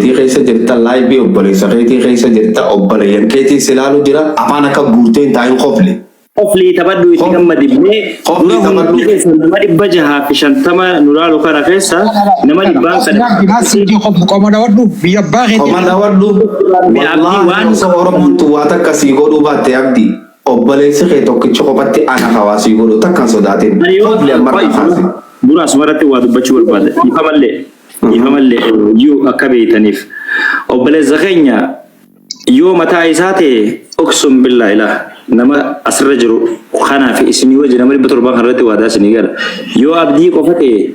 Keetii keessa jirta, live obboleessa keetii keessa jirta, obboleeyyan keetii si ilaalu jira, afaan akka guurtee hin taa'in, kofli. Koflii taphadhu, itti gammadi mee. Koflii dura taphadhu. Hundi keessa nama 650 nu laalu kana keessa nama dhibbaan kana. Qoma dawadhu biyya abbaa keetii. Qoma dawadhu. Mee Abdii Wallaahi, osoo Oromoon tun waa takka sii godhuu baatte, Abdii, obboleessi kee tokkichi qophatti ana hawaa sii godhu takkan sodaatin. Ani yoo Kofli ammarraa kaasi. Dura asumarratti waa dubbachuu barbaada. Ifamallee ifamallee yoo akka beeytaniif, obboleessa keenya yoo mataa isaa ta'e, uqsum billaa ilaa nama asirra jiru kanaaf isinii wajji nama 700 kanarratti waadaa isinii gala. Yoo Abdii qofa ta'e,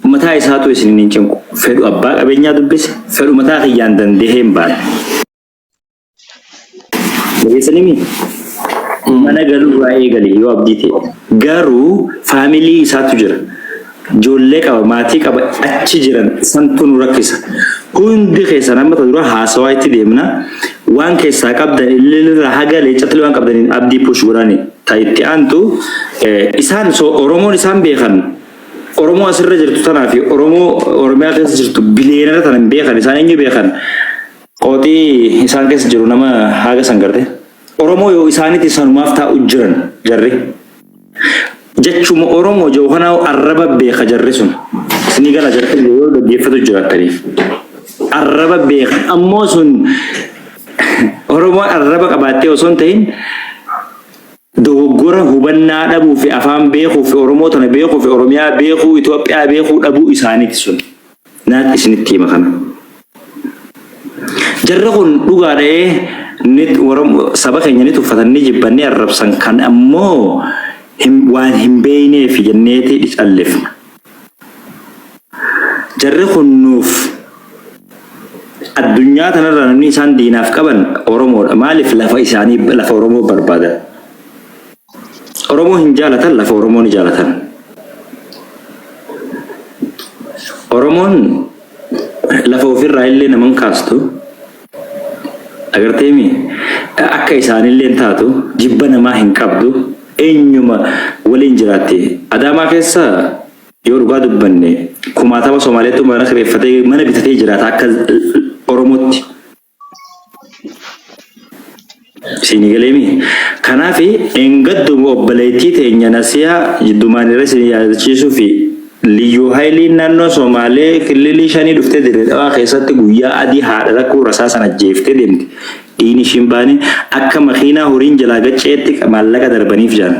mataa isaatu isin hin cinqu. Fedhu abbaa qabeenyaa dubbise, fedhu mataa kiyyaan danda'ee hin baane. Dhageessanii mana galuu irraa eegale yoo Abdii ta'e. Garuu family isaatu jira. Ijoollee qaba, maatii qaba, achi jiran santu nu rakkisa. Hundi keessan amma ta dura haasawaa itti deemna. Waan keessaa qabdan illee haga leencatti waan qabdaniin Abdii push godhani. Ta itti aantu isaan so Oromoon isaan beekan, Oromoo asirra jirtu tanaa fi Oromoo Oromiyaa keessa jirtu bileenara tana hin beekan. Isaan eenyu beekan? Qooxii isaan keessa jiru nama haga san garte. Oromoo yoo isaanitti sanumaaf taa'u jiran jarri. Jechuma Oromoo jiru kana arraba beeka jarri sun. Isinii gala, jarri yoo dhaggeeffatu jiraattaniif. Arraba beeka ammoo sun Oromoon arraba qabaattee osoo hin ta'in, dogoggora hubannaa dhabuu fi afaan beekuu fi Oromoo tana beekuu fi Oromiyaa beekuu, Itoophiyaa beekuu dhabuu isaaniiti sun. Naat isinitti hima kana. Jarri kun dhugaadhee ni saba keenya ni tuffatan, ni jibban, ni arrabsan, kan ammoo waan hin beeyneef jenneeti callifna. Jarri kun nuuf addunyaa tanarraa namni isaan diinaaf qaban Oromoodha. Maaliif? Lafa isaanii, lafa Oromoo barbaadan. Oromoo hin jaalatan, lafa Oromoo ni jaalatan. Oromoon lafa ofirraa illee naman kaastu agarteemi, akka isaanillee hin taatu, jibba namaa hin qabdu, eenyuma waliin jiraatti. Adaamaa keessa yoo dhugaa dubbanne, kumaatama Somaaleetu mana kireeffatee, mana bitatee jiraata akka Oromootti. Isin galeemi. Kanaaf engadduma obboleettii teenya Nasiyaa jiddumaan irra isin yaadachiisuu fi Liyyuu Haayiliin naannoo Somaalee killilii shanii dhuftee Dirree Dhawaa keessatti guyyaa adii haadha rakkoo rasaasan ajjeeftee deemte. Dhiini ishiin baane akka makiinaa horiin jalaa gacceetti maallaqa darbaniif jaan.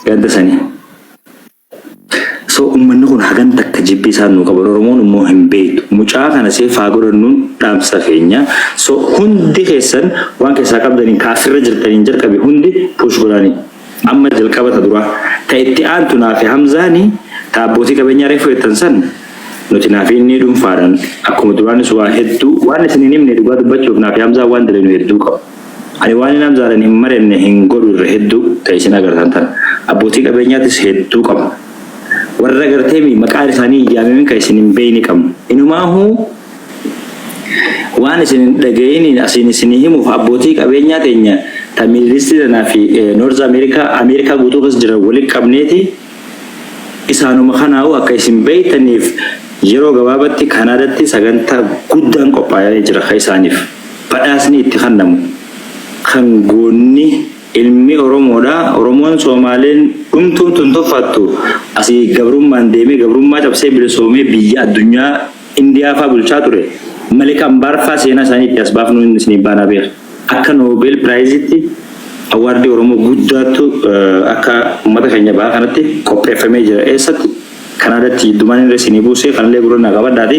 Ganda sanii. So uummanni kun hagan takka jibbi isaan nuu qaban Oromoon immoo hin beektu. Mucaa kana seefaa godhannuun dhaamsa keenya. So hundi keessan waan keessaa qabdaniin kaasirra jirtaniin jalqabe hundi push godhanii. Amma jalqaba ta duraa. Ta itti aantu naafi Hamzaani, ta abbootii qabeenyaa reefu jettan san, nuti naafi inni dhuunfaadhaan akkuma duraanis waa hedduu waan isin hin himne, dhugaa dubbachuuf naafi Hamzaan waan dalenu hedduu qaba. Ani waan inni Hamzaadhaan hin marenne hin godhu, irra hedduu ta isin agartan tana. Abbootii qabeenyaatis hedduu qabna. Warra gartee maqaan isaanii hin yaamamin kan isin hin beeyne qabna. Inumaahuu waan isin hin dhaga'iniin asiin isinii himuuf, abbootii qabeenyaa teenya ta Middle East tanaa fi North America, Ameerikaa guutuu keessa jiran walitti qabneeti, isaanuma kanaa'u akka isin beeytaniif, yeroo gabaabatti Kanaadatti sagantaa guddaan qophaa'ee jira kan isaaniif badhaasni itti kennamu, kan goonni ilmi Oromoodha. Oromoon Soomaaleen dhumtuun tun tuffattu asii gabrummaan deemee gabrummaa cabsee bilisoomee biyya addunyaa Indiyaa faa bulchaa ture. Malik Ambaar faa seenaa isaanii itti as baafnu inni isiniif baanaa beeka. Akka Nobel Prizeitti awardii Oromoo guddaattu akka uummata keenya bahaa kanatti qopheeffamee jira. Eessatti? Kanaadatti. Jiddumaan irra isinii buusee kanallee gurra naa qabadhaati.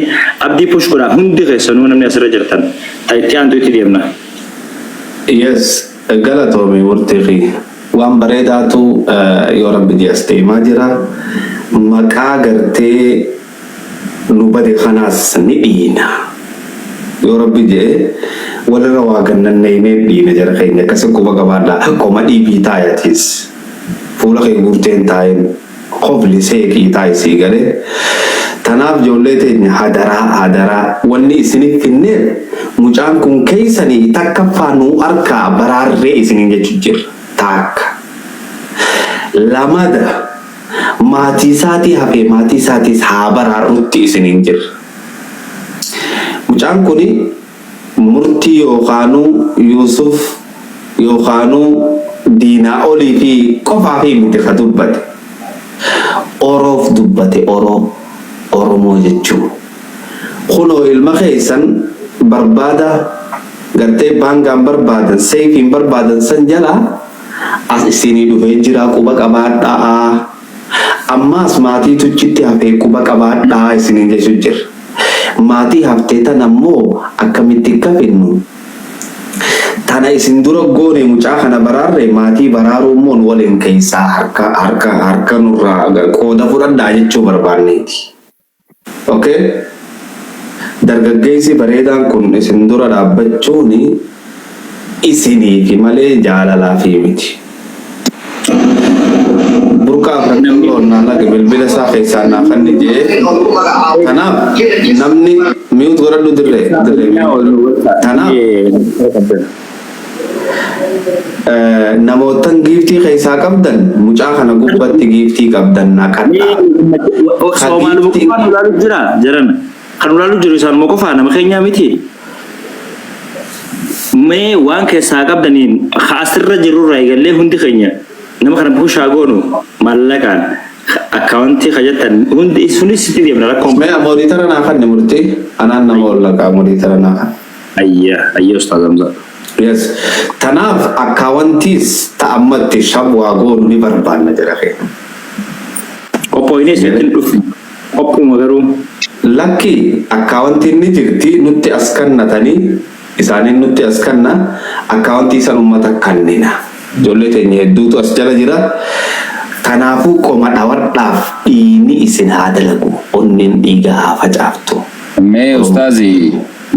Abdii push godhaa hundi keessanuu, namni asirra jirtan. Ta itti aantu itti deemna. Yes, galatoomi murtii kiyya. Waan bareedaatu yoo Rabbi ji as deemaa jira. Maqaa gartee nu bade kanaas ni dhiina. Yoo Rabbi jee walirra waa gannanneeynee dhiina, jara keenya akkasi quba qabaadhaa. Qoma dhiibii taayatis. Fuula kee guurteen taa'in. Kofli seeqii taa'isii galee. Tanaaf ijoollee teenya, hadaraa hadaraa, wanni isinitti finneef mucaan kun keessanii takkaffaa nuu arkaa baraarree isiniin jechu jirra. Taakka. Lamada, maatii isaatii hafee maatii isaatiis haa baraarrutti isiniin jirra. Mucaan kuni murtii yookaanuu Yuusuf yookaanuu Diinaa olii fi qofaafii miti ka dubbate. Oroof dubbate Oroo, Oromoo jechuu. Kunoo ilma keessan barbaada gartee baangaan barbaadan seeyfiin barbaadan san jalaa as isinii dhufee jiraa quba qabaadhaa. Ammaas maatii tuchitti hafee quba qabaadhaa isiniin jechu jirra. Maatii haftee tana immoo akkamitti akka fidnu tana isin dura goone mucaa kana baraarre maatii baraaruu immoo nu waliin keessaa harka harka harka nurraa qooda fudhadhaa jechuu barbaanneeti. Ok? Dargaggeessi bareedaan kun isin dura dhaabbachuun isiniifi malee jaalalaafii miti. Burqaa Afran Qalloo naa naqi bilbila isaa keessaa naa kanni je'ee. Kanaaf namni mute godhadhu dirree dirree mute godhadhu. Kanaaf Namoottan giiftii keessaa qabdan mucaa kana gubbatti giiftii qabdan naqadhaa. Ka Soomaaluma giiftiin qofaa nu laalu jira jarana. Kan nu laalu jiru isaanuma qofaa nama keenyaa miti. Mee waan keessaa qabdaniin ka asirra jirrurraa eegallee hundi keenya nama kana bushaa goonu maallaqaan akkaawuntii ka jettan hundi sunis sitti deemna rakkoon Mee moditara naa kanni murtii anaan nama ol laqaa moditara naa kanni. Ayya ayya ustaaz Hamza. Yes. Tanaaf akkaawantiis ta ammatti shab waa goonu ni barbaanna jara keenya. Qophooynee isinitti hin dhufne. Qophuma garuu. Lakki akkaawantiin ni jirti nutti as kannatanii isaaniin nutti as kanna akkaawantii san ummata kannina. Ijoollee teenya hedduutu as jala jira. Kanaafuu qoma dhawadhaaf dhiiyni isin haa dalagu onneen dhiiga haa facaaftu. Mee ustaazi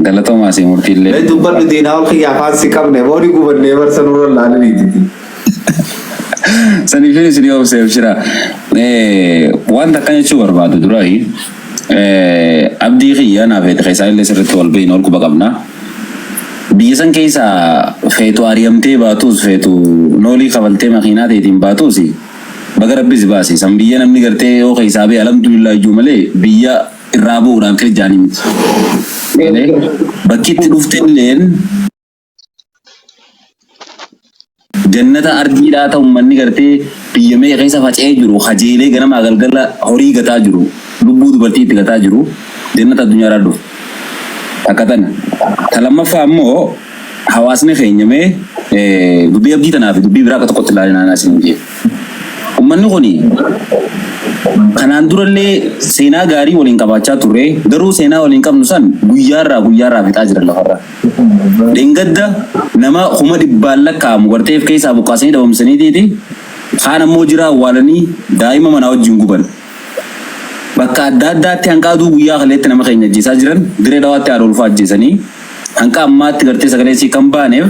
galatoomaa sii murtiillee. Mee dubbadhu diinaa ol kiyya afaan si qabne moo ni gubannee bar sanurra laaliniititi. Saniifin isin obse abshira. Waan takka jechuu barbaadu durayi abdii kiyya naa feete keessaa illee sirriitti wal beeyna wal quba qabna. Biyya san keessa feetu ari'amtee baatuus feetu noolii kafaltee makiinaa teetiin baatuus baga rabbi si baase. San biyya namni gartee yoo keessaa ba'e alhamdulillah iyyuu malee biyya irraa bu'uudhaaf kirjaanii miti. Malee bakki itti dhufte illeen jannata ardiidhaa ta'u manni gartee biyya meeqa keessa faca'ee jiru kajeelee ganamaa galgala horii gataa jiru lubbuu dubartii itti gataa jiru jannata addunyaarraa dhufu. Takka tana. Ta lammaffaa immoo hawaasni keenya mee dubbii abdii tanaa fi dubbii biraa akka tokkotti ilaalinaa isin jee. Ummanni kuni kanaan durallee seenaa gaarii waliin qabaachaa turre, garuu seenaa waliin qabnu san guyyaarraa guyyaarraa fixaa jiran lafarraa. Dheengadda nama kuma dhibbaan lakkaa'amu gartee if keessaa buqqaasanii dhabamsaniitiiti kaan ammoo jiraa awwaalanii daa'ima manaa wajjin guban. Bakka adda addaatti hanqa aduu guyyaa kaleetti nama keenya ajjeesaa jiran, Dirree Dhawaatti haadha ulfaa ajjeesanii hanqa ammaatti gartee sagalee isii kan baaneef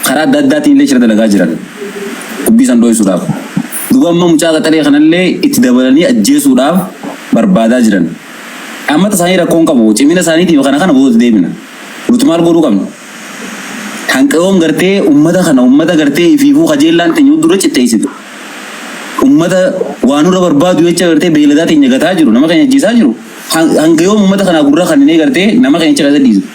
karaa adda addaatiin illee shira dalagaa jiran. Dubbii san dhoysuudhaaf. Duuba amma mucaa qaxalee kanallee itti dabalanii ajjeesuudhaaf barbaadaa jiran. Ammata isaanii rakkoo hin qabu. Cimina isaaniitiif kana kana booda deebina. Nuti maal godhuu qabna? Hanqa yoom gartee ummata kana ummata gartee ifiifuu kajeellaan teenya dura citteessitu. Ummata waa nurra barbaadu jecha gartee beeyladaa teenya gataa jiru nama keenya ajjeesaa jiru. Hanga yoom ummata kanaa gurra kanninee gartee nama keenya achi keessa dhiisna.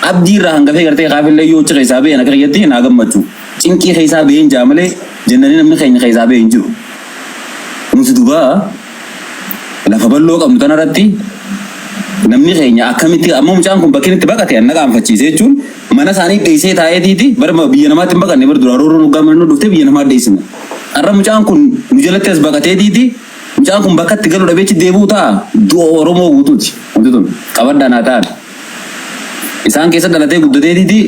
Abdii irraa hangafee gartee kaafillee yoo achi keessaa ba'e akka kiyyatti naa gammachu. Cinqii keessaa ba'een jaa malee jennanii namni keenya keessaa ba'e hin jiru. Nuti dubaa lafa bal'oo qabnu tanarratti namni keenya akkamitti amma mucaan kun bakki inni itti baqate an na qaanfachiise jechuun mana isaanii dheessee taa'eetiiti bar biyya namaatti hin baqanne bar duraa roorroon hoggaa mana nu dhuftee biyya namaa dheessina. Har'a mucaan kun nu jalatti as baqateetiiti mucaan kun bakka itti galu dhabee achi deebi'u ta'a du'a Oromoo guutuuti wanti tun qabadhaa naa ta'an. Isaan keessa dhalatee guddateetiiti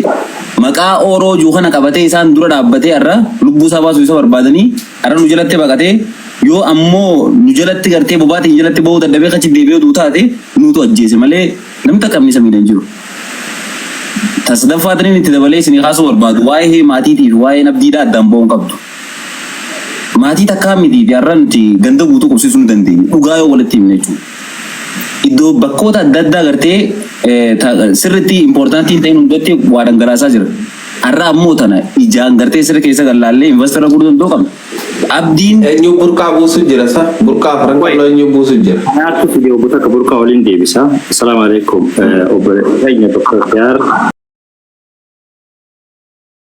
maqaa Ooroo jiru kana qabatee isaan dura dhaabbatee har'a lubbuu isaa baasuu isa barbaadanii har'a nu jalatti baqatee yoo ammoo nu jalatti gartee bobaatiin jalatti ba'uu dadhabee achi deebi'ee du'u taate nuutu ajjeese malee namni takka isa miidhe hin jiru. Ta sadaffaa taniin itti dabalee isinii kaasuu barbaadu waa'ee maatiitii fi waa'een abdiidhaa addaan ba'uu hin qabdu. Maatii takkaa miti fi har'a nuti ganda guutuu qubsiisuu ni dandeenya. Dhugaa yoo walitti himne jechuudha. Iddoo bakkoota adda addaa gartee sirriitti importantii hin ta'in hundatti waa dhangalaasaa jira. Har'a ammoo tana ijaan gartee sirri keessa gallaallee investara gurguddoo qabna. Abdiin Eenyu burqaa buusu jira sa? Burqaa afran qalloo eenyu buusu jira? Kanaatu fide obbo takka burqaa waliin deebisa. Assalaamu alaikum. Obbo keenya Dr. Khiyaar.